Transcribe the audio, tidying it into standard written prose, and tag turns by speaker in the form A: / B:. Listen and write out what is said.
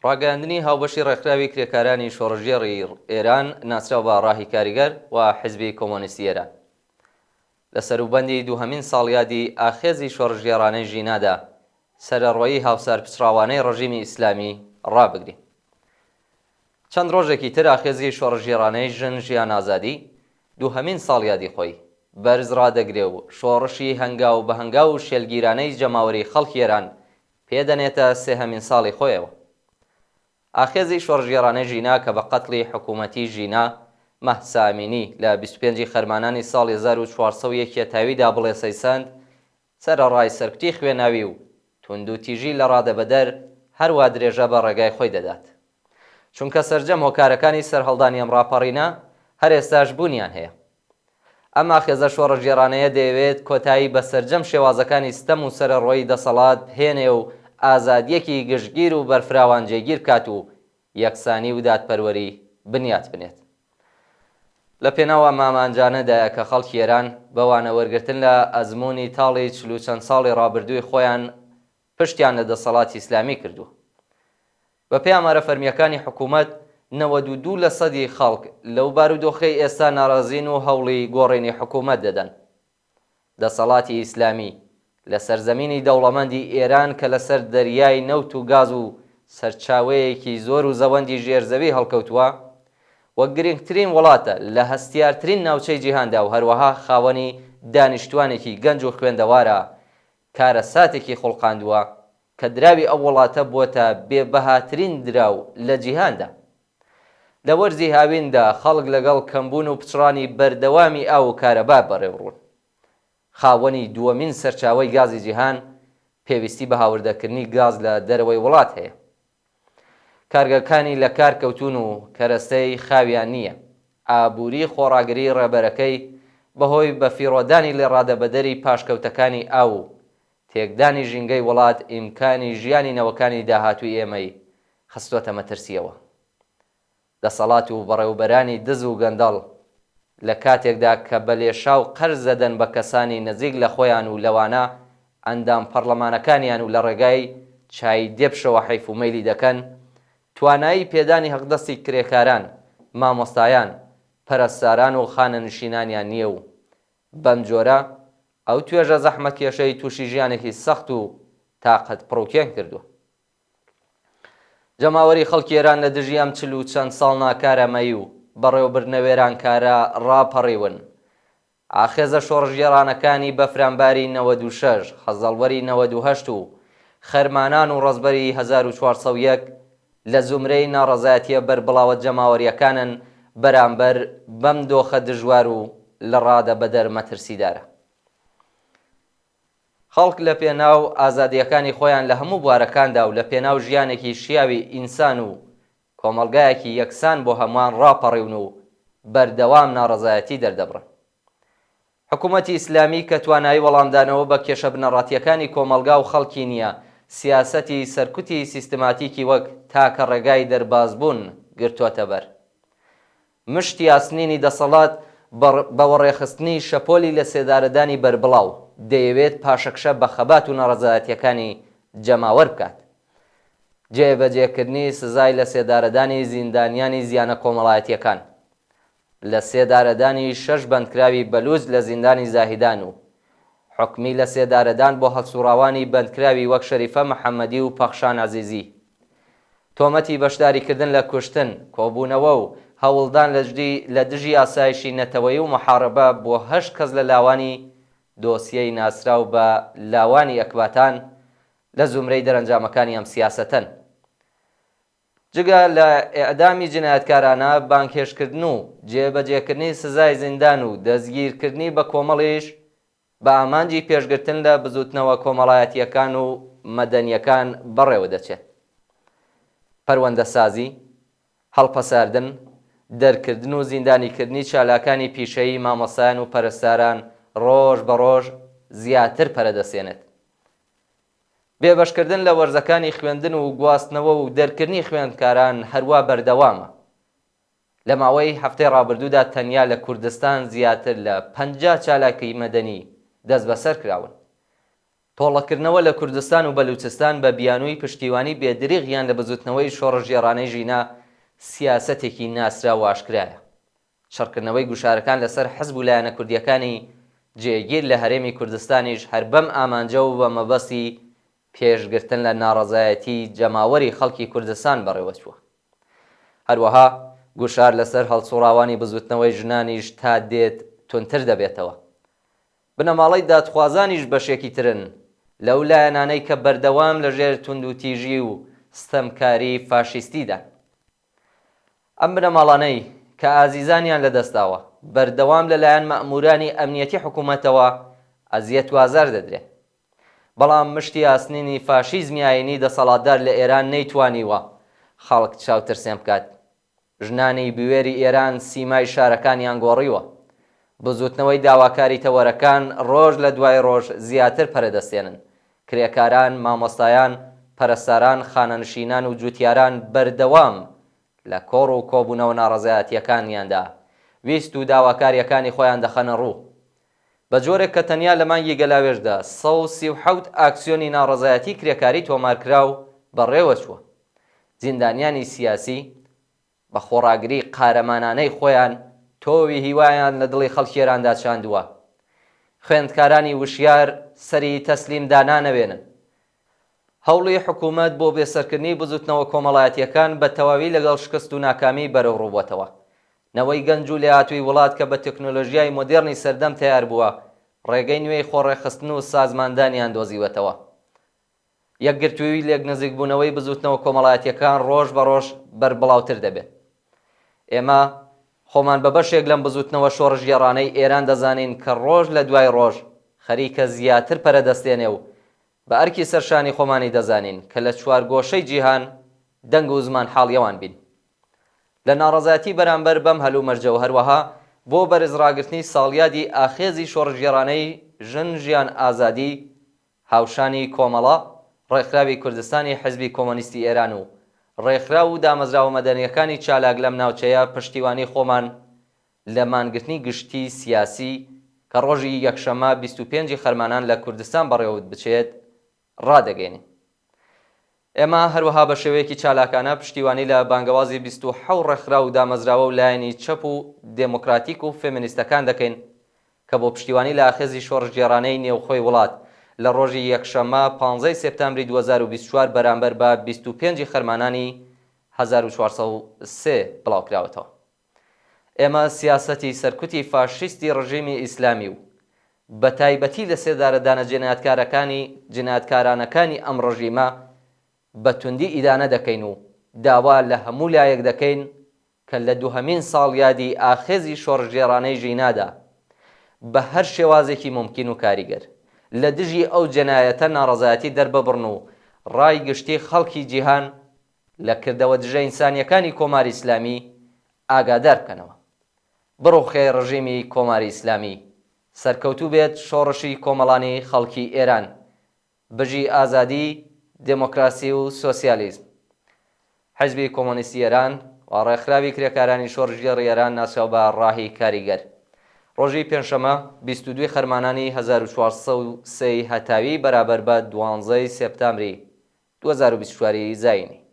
A: ڕاگەیاندنی هاوبەشی ڕێکخراوی کرێکارانی شۆڕشگێڕی ئێران ناسراو بە ڕاهی کاریگەر و حیزبی کۆمۆنیستی ئێران لە سەروبەندی دووهەمین ساڵیادی ئاخێزی شۆڕشگێڕانەی ژینادا سەرەڕۆیی هاوسارپچڕاوانەی ڕژیمی ئیسلامی ڕابگرین. چەند ڕۆژێکی تر ئاخێزی شۆڕشگێڕانەی ژن ژیان ئازادی دووهەمین ساڵیادی خۆی بەرز ڕادەگرێ و شۆڕشی هەنگاو بە هەنگاو و شێلگیرانەی جەماوەری خەڵکی ئێران پێ دەنێتە سێهەمین ساڵی خۆیەوە. ئاخێزی شۆڕشگێڕانەی ژینا کە بە قەتڵی حکوومەتیی ژینا مەهسا ئەمینی لە 25 ی خەرمانانی ساڵی 1401 هەتاویدا بڵێسەی سەند، سەرەڕای سەرکوتی خوێناوی و توندوتیژی لەڕادەبەدەر هەروا درێژە بە ڕێگای خۆی دەدات. چونکە سەرجەم هۆکارەکانی سەرهەڵدانی ئەم ڕاپەڕینە هەر ئێستاش بوونیان هەیە. ئەم ئاخێزە شۆڕشگێڕانەیە دەیەوێت کۆتایی بە سەرجەم شێوازەکانی ستەم و سەرەڕۆیی دەسەڵات بهێنێ و ئازادییەکی گشتگیر و بەرفراوان جێگیر بکات و یەکسانی و دادپەروەری بنیات بنێت. لە پێناو ئەم ئامانجانەدایە کە خەڵکی ئێران بە وانە وەرگرتن لە ئەزموونی تاڵی چل و چەند ساڵی ڕابردووی خۆیان پشتیان لە دەسەڵاتی ئیسلامی کردووە. بەپێی ئامارە فەرمییەکانی حکوومەت، 92 لەسەدی خەڵک لەو بارودۆخەی ئێستا ناڕازین و هەوڵی گۆڕینی حکوومەت دەدەن. دەسەڵاتی ئیسلامی لە سەرزەمینی دەوڵەمەندی ئێران کە لەسەر دەریای نەوت و گاز و سەرچاوەیەکی زۆر و زەوەندی ژێرزەوی هەڵکەوتووە و گرنگترین وڵاتە لە هەستیارترین ناوچەی جیهاندا و هەروەها خاوەنی دانیشتوانێکی گەنج و خوێندەوارە کارەساتێکی خوڵقاندووە کە دراوی ئەو وڵاتە بووەتە بێ بەهاترین دراو لە جیهاندا. لە وەرزی هاویندا خەڵک لەگەڵ کەمبوون و پچڕانی بەردەوامی ئاو و کارەبا بەڕێوڕوون. خاوەنی دووەمین سەرچاوەی گازی جیهان پێویستی بە هاوردەکردنی گاز لە دەرەوەی وڵات هەیە. کارگەکانی لە کار کەوتوون و کەرەستەی خاویان نییە. ئابووری خۆڕاگریی ڕێبەرەکەی بەهۆی بەفیڕۆدانی لەڕادەبەدەری پاشکەوتەکانی ئاو و تێکدانی ژینگەی وڵات ئیمکانی ژیانی نەوەکانی داهاتووی ئێمەی خستۆتە مەترسییەوە. دەسەڵات و بەڕێوبەرانی دز و گەندەڵ لە کاتێکدا کە بە لێشاو قەرز دەدەن بە کەسانی نزیک لە خۆیان و لەوانە ئەندام پەڕلەمانەکانیان و لە ڕێگای چای دێبشەوە حەیف و مەیلی دەکەن، توانایی پێدانی هەقدەستی کرێکاران، مامۆستایان، پەرستاران و خانەنشینانیان نییە و بەمجۆرە ئەو توێژە زەحمەتکێشەی تووشی ژیانێکی سەخت و تاقەت پڕوکێن کردووە. جەماوەری خەڵکی ئێران لە دژی ئەم چل و چەند ساڵ ناکارامەیی و بەڕێوەبردنە وێرانکارە ڕاپەڕیون. ئاخێزە شۆڕشگێڕانەکانی بەفرانباری 96، خەزەڵوەری 98 و خەرمانان و ڕەزبەری 1401 لە زومرەی ناڕەزایەتییە بەربڵاوە جەماوەرییەکانن بەرامبەر بەم دۆخە دژوار و لە ڕادە بەدەر مەترسیدارە. خەڵک لە پێناو ئازادییەکانی خۆیان لە هەموو بوارەکاندا و لە پێناو ژیانێکی شیاوی ئینسان و کۆمەڵگایەکی یەکسان بۆ هەمووان ڕاپەڕیون و بەردەوام ناڕەزایەتی دەردەبڕن. حکوومەتی ئیسلامی کە توانایی وەڵامدانەوە بە کێشە بنەڕەتییەکانی کۆمەڵگا و خەڵکی نییە، سیاسەتی سەرکوتی سیستماتیکی وەک تاکە ڕێگای دەربازبوون گرتۆتە بەر. مشتی ئاسنینی دەسەڵات بە وەڕێخستنی شەپۆلی لەسێدارەدانی بەربڵاو، دەیەوێت پاشەکشە بە خەبات و ناڕەزایەتییەکانی جەماوەر بکات. جێبەجێکردنی سزای لەسێدارەدانی زیندانیانی زیانە کۆمەڵایەتییەکان، لەسێدارەدانی شەش بەندکراوی بەلووچ لە زیندانی زاهیدان و حوکمی لەسێدارەدان بۆ هەڵسوڕاوانی بەندکراوی وەک شەریفە محەمەدی و پەخشان عەزیزی تۆمەتی بەشداریکردن لە کوشتن، کۆبوونەوە و هەوڵدان لە دژی ئاسایشی نەتەوەیی و موحاربە بۆ هەشت کەس لە لاوانی دۆسیەی ناسراو بە لاوانی ئەکباتان لە زومرەی دەرەنجامەکانی ئەم سیاسەتەن. جگە لە ئێعدامی جینایەتکارانە، بانگهێشتکردن و جێبەجێکردنی سزای زیندان و دەستگیرکردنی بە کۆمەڵیش بە ئامانجی پێشگرتن لە بزووتنەوە کۆمەڵایەتییەکان و مەدەنییەکان بەڕێوە دەچێت. پەروەندەسازی، هەڵپەساردن، دەرکردن و زیندانیکردنی چالاکانی پیشەیی مامۆستایان و پەرستاران ڕۆژ بە ڕۆژ زیاتر پەرە دەسێنێت. بێبەشکردن لە وەرزەکانی خوێندن و گواستنەوە و دەرکردنی خوێندکاران هەروا بەردەوامە. لە ماوەی هەفتەی ڕابردوودا تەنیا لە کوردستان زیاتر لە 50 چالاکی مەدەنی دەستبەسەر کراون. تۆڵەکردنەوە لە کوردستان و بەلوچستان بە بیانووی پشتیوانی بێ دریغیان لە بزووتنەوەی شۆڕشگێڕانەی ژینا سیاسەتێکی ناسراو و ئاشکرایە. چڕکردنەوەی گوشارەکان لەسەر حزب و لایەنە کوردییەکانی جێگیر لە هەرێمی کوردستانیش هەر بەم ئامانجە و بە مەبەستی پێشگرتن لە ناڕەزایەتیی جەماوەری خەڵکی کوردستان بەڕێوەچووە. هەروەها گوشار لەسەر هەڵسوڕاوانی بزووتنەوەی ژنانیش تا دێت توندتر دەبێتەوە. بنەماڵەی دادخوازانیش بەشێکی ترن لەو لایەنانەی کە بەردەوام لەژێر توندوتیژی و ستەمکاریی فاشیستیدان. ئەم بنەماڵانەی کە ئازیزانیان لەدەستداوە، بەردەوام لەلایەن مەئموورانی ئەمنیەتی حکوومەتەوە ئەزیەت و ئازار دەدرێن. بەڵام مشتی ئاسنینی فاشیزمی ئایینی دەسەڵاتدار لە ئێران نەیتوانیوە خەڵک چاوترسێن بکات. ژنانی بوێری ئێران سیمای شارەکانیان گۆڕیوە. بزووتنەوەی داواکاری تەوەرەکان ڕۆژ لە دوای ڕۆژ زیاتر پەرەدەستێنن. کرێکاران، مامۆستایان، پەرستاران، خانەنشینان و جوتیاران بەردەوام لە کۆڕ و کۆبوونەوە ناڕەزایەتییەکانیاندا ویست و داواکارییەکانی خۆیان دەخەنە ڕوو. بە جۆرێک کە تەنیا لە مانگی گەلاوێژدا 137 ئاکسیۆنی ناڕەزایەتی کرێکاری تۆمارکراو بەڕێوەچووە. زیندانیانی سیاسی بە خۆڕاگری قارەمانانەی خۆیان تۆوی هیوایان لە دڵی خەڵکی ئێراندا چاندووە. خوێندکارانی وشیار سەری تەسلیم دانانەوێنن. هەوڵی حکوومەت بۆ بێسەرکردنی بزووتنەوە کۆمەڵایەتییەکان بە تەواوی لەگەڵ شکست و ناکامی بەرەوڕوو بۆتەوە. نەوەی گەنج و لێهاتووی وڵات کە بە تەکنۆلۆژیای مۆدێرنی سەردەم تەیار بووە، ڕێگەی نوێی خۆڕێکخستن و سازماندانیان دۆزیوەتەوە. یەکگرتوویی و لێکنزیکبوونەوەی بزووتنەوە کۆمەڵایەتییەکان ڕۆژ بە ڕۆژ بەربڵاوتر دەبێت. ئێمە خۆمان بە بەشێک لەم بزووتنەوە شۆڕشگێڕانەی ئێران دەزانین کە ڕۆژ لە دوای ڕۆژ خەریکە زیاتر پەرە دەستێنێ و بە ئەرکی سەرشانی خۆمانی دەزانین کە لە چوارگۆشەی جیهان دەنگ و زمانحاڵی ئەوان بین. لە ناڕەزایەتی بەرامبەر بەم هەلومەرجە و هەروەها بۆ بەرزڕاگرتنی ساڵیادی ئاخێزی شۆڕشگێڕانەی ژن ژیان ئازادی هاوشانی کۆمەڵە، ڕێکخراوی کوردستانی حیزبی کۆمۆنیستی ئێران و ڕێکخراو و دامەزراوە مەدەنییەکانی چالاک لەم ناوچەیە پشتیوانی خۆمان لە مانگرتنی گشتیی سیاسی کە ڕۆژی یەکشەممە 25 ی خەرمانان لە کوردستان بەڕێوەبچێت ڕادەگەینین. ئێمە هەروەها بە شێوەیەکی چالاکانە پشتیوانی لە بانگەوازی 27 ڕێکخراو و دامەزراوە و لایەنی چەپ و دێمۆکراتیک و فێمینیستەکان دەکەین کە بۆ پشتیوانی لە ئاخێزی شۆڕشگێڕانەی نێوخۆی وڵات لە ڕۆژی یەکشەممە 15 ی سێپتامبری 2024 بەرامبەر بە 25 ی خەرمانانی 1403 بڵاوکراوەتەوە. ئێمە سیاسەتی سەرکوتی فاشیستی ڕژیمی ئیسلامی و بە تایبەتی لەسێدارەدانە جینایەتکارەکانی جینایەتکارانەکانی ئەم ڕژیمە بە توندی ئیدانە دەکەین و داوا لە هەموو لایەک دەکەین کە لە دووهەمین ساڵیادی ئاخێزی شۆڕشگێڕانەی ژینادا بە هەر شێوازێکی مومکین و کاریگەر لە دژی ئەو جەنایەتە ناڕەزایەتی دەرببڕن و ڕای گشتی خەڵکی جیهان لە کردەوە دژە ئینسانییەکانی کۆماری ئیسلامی ئاگادار بکەنەوە. بڕوخێ ڕژیمی کۆماری ئیسلامی. سەرکەوتوو بێت شۆڕشی کۆمەڵانی خەڵکی ئێران. بژی ئازادی، دێمۆکراسی و سۆسیالیزم. حیزبی کۆمۆنیستی ئێران و ڕێکخراوی کرێکارانی شۆڕشگێڕی ئێران ناسراو بە ڕاهی کاریگەر. ڕۆژی پێنجشەممە 22 ی خەرمانانی 1403 ی هەتاوی بەرابەر بە دوانزە ی سێپتامبری 2024 ی زایینی.